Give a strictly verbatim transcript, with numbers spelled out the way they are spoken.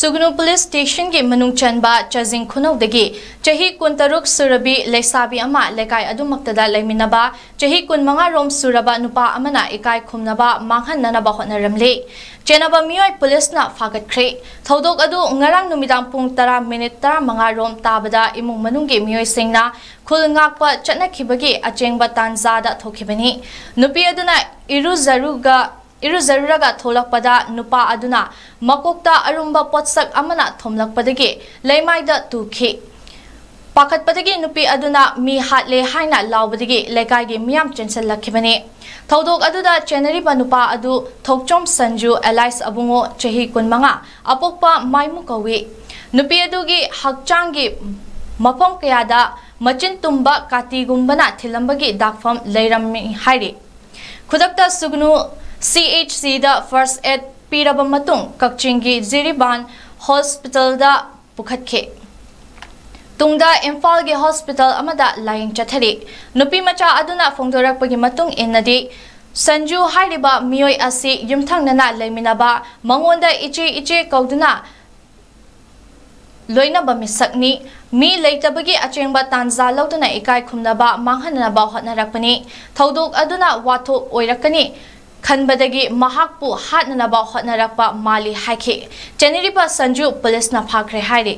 ꯁꯨꯒꯅꯨ police ꯁ꯭ꯇꯦꯁꯟꯒꯤ ꯃꯅꯨꯡ ꯆꯟꯕ ꯆꯥꯖꯤꯡ ꯈꯨꯅꯧꯗꯒꯤ ꯆꯍꯤ ꯀꯨꯟꯇꯔꯨꯛ ꯁꯨꯔꯕꯤ ꯂꯩꯁꯥꯕꯤ ꯑꯃ ꯂꯩꯀꯥꯏ ꯑꯗꯨꯃꯛꯇꯗ ꯂꯩꯃꯤꯟꯅꯕ ꯆꯍꯤ ꯀꯨꯟꯃꯉꯥ ꯔꯣꯝ ꯁꯨꯔꯕ ꯅꯨꯄꯥ ꯑꯃꯅ ꯏꯀꯥꯏ ꯈꯨꯝꯅꯕ ꯃꯥꯡꯍꯟꯅꯅꯕ ꯍꯣꯠꯅꯔꯝꯂꯤ꯫ ꯆꯦꯟꯅꯕ ꯃꯤꯑꯣꯏ ꯄꯨꯂꯤꯁꯅ ꯐꯥꯒꯠꯈ꯭ꯔꯦ꯫ ꯊꯧꯗꯣꯛ ꯑꯗꯨ ꯉꯔꯥꯡ ꯅꯨꯃꯤꯗꯥꯡ ꯄꯨꯡ ꯇꯔꯥ ꯃꯤꯅꯤꯠ ꯇꯔꯥꯃꯉꯥ ꯔꯣꯝ ꯇꯥꯕꯗ ꯏꯃꯨꯡ ꯃꯅꯨꯡꯒꯤ ꯃꯤꯑꯣꯏꯁꯤꯡꯅ ꯈꯨꯜ ꯉꯥꯛꯄ ꯆꯠꯅꯈꯤꯕꯒꯤ ꯑꯆꯦꯡꯕ ꯇꯥꯟꯖꯥꯗ ꯊꯣꯛꯈꯤꯕꯅꯤ꯫ ꯅꯨꯄꯤ ꯑꯗꯨꯅ ꯏꯔꯨꯖꯔꯨꯒ ꯏꯔꯨꯖꯔꯨꯔꯒ ꯊꯣꯛꯂꯛꯄꯗ ꯅꯨꯄꯥ ꯑꯗꯨꯅ ꯃꯀꯣꯛꯇ ꯑꯔꯨꯝꯕ ꯄꯣꯠꯁꯛ ꯑꯃꯅ ꯊꯣꯝꯂꯛꯄꯗꯒꯤ ꯂꯩꯃꯥꯏꯗ ꯇꯨꯈꯤ꯫ ꯄꯥꯈꯠꯄꯗꯒꯤ ꯅꯨꯄꯤ ꯑꯗꯨꯅ ꯃꯤ ꯍꯥꯠꯂꯦ ꯍꯥꯏꯅ ꯂꯥꯎꯕꯗꯒꯤ ꯂꯩꯀꯥꯏꯒꯤ ꯃꯤꯌꯥꯝ ꯆꯦꯟꯁꯤꯜꯂꯛꯈꯤꯕꯅꯤ꯫ ꯊꯧꯗꯣꯛ ꯑꯗꯨꯗ ꯆꯦꯟꯅꯔꯤꯕ ꯅꯨꯄꯥ ꯑꯗꯨ ꯊꯣꯛꯆꯣꯝ ꯁꯟꯖꯨ ꯑꯦꯂꯥꯏꯁ ꯑꯕꯨꯡꯉꯣ, ꯆꯍꯤ ꯀꯨꯟꯃꯉꯥ, ꯑꯄꯣꯛꯄ ꯃꯥꯏꯃꯨ ꯀꯧꯏ꯫ ꯅꯨꯄꯤ ꯑꯗꯨꯒꯤ ꯍꯛꯆꯥꯡꯒꯤ ꯃꯐꯝ ꯀꯌꯥꯗ ꯃꯆꯤꯟ ꯇꯨꯝꯕ ꯀꯥꯇꯤꯒꯨꯝꯕꯅ ꯊꯤꯜꯂꯝꯕꯒꯤ ꯗꯥꯛꯐꯝ ꯂꯩꯔꯝꯃꯤ ꯍꯥꯏꯔꯤ꯫ ꯈꯨꯗꯛꯇ ꯁꯨꯒꯅꯨ ꯁꯤ ꯑꯩꯆ ꯁꯤꯗ ꯐꯥꯔꯁ ꯑꯦꯗ ꯄꯤꯔꯕ ꯃꯇꯨꯡ ꯀꯛꯆꯤꯡꯒꯤ ꯖꯤꯔꯤꯕꯥꯝ ꯍꯣꯁꯄꯤꯇꯥꯜꯗ ꯄꯨꯈꯠꯈꯤ꯫ ꯇꯨꯡꯗ ꯏꯝꯐꯥꯜꯒꯤ ꯍꯣꯁꯄꯤꯇꯥꯜ ꯑꯃꯗ ꯂꯥꯌꯦꯡ ꯆꯠꯊꯔꯤ꯫ ꯅꯨꯄꯤ ꯃꯆꯥ ꯑꯗꯨꯅ ꯐꯣꯡꯗꯣꯔꯛꯄꯒꯤ ꯃꯇꯨꯡ ꯏꯟꯅꯗꯤ, ꯁꯟꯖꯨ ꯍꯥꯏꯔꯤꯕ ꯃꯤꯑꯣꯏ ꯑꯁꯤ ꯌꯨꯝꯊꯪꯅꯅ ꯂꯩꯃꯤꯟꯅꯕ, ꯃꯉꯣꯟꯗ ꯏꯆꯦ, ꯏꯆꯦ ꯀꯧꯗꯨꯅ ꯂꯣꯏꯅꯕ ꯃꯤꯁꯛꯅꯤ꯫ ꯃꯤ ꯂꯩꯇꯕꯒꯤ ꯑꯆꯦꯡꯕ ꯇꯥꯟꯖꯥ ꯂꯧꯗꯨꯅ ꯏꯀꯥꯏ ꯈꯨꯝꯅꯕ ꯃꯥꯡꯍꯟꯅꯕ ꯍꯣꯠꯅꯔꯛꯄꯅꯤ꯫ ꯊꯧꯗꯣꯛ ꯑꯗꯨꯅ ꯋꯥꯊꯣꯛ ꯑꯣꯏꯔꯛꯀꯅꯤ ꯈꯟꯕꯗꯒꯤ ꯃꯍꯥꯛꯄꯨ ꯍꯥꯠꯅꯅꯕ ꯍꯣꯠꯅꯔꯛꯄ ꯃꯥꯜꯂꯤ ꯍꯥꯏꯈꯤ꯫ ꯆꯦꯟꯅꯔꯤꯕ ꯁꯟꯖꯨ ꯄꯨꯂꯤꯁꯅ ꯐꯥꯈ꯭ꯔꯦ ꯍꯥꯏꯔꯤ꯫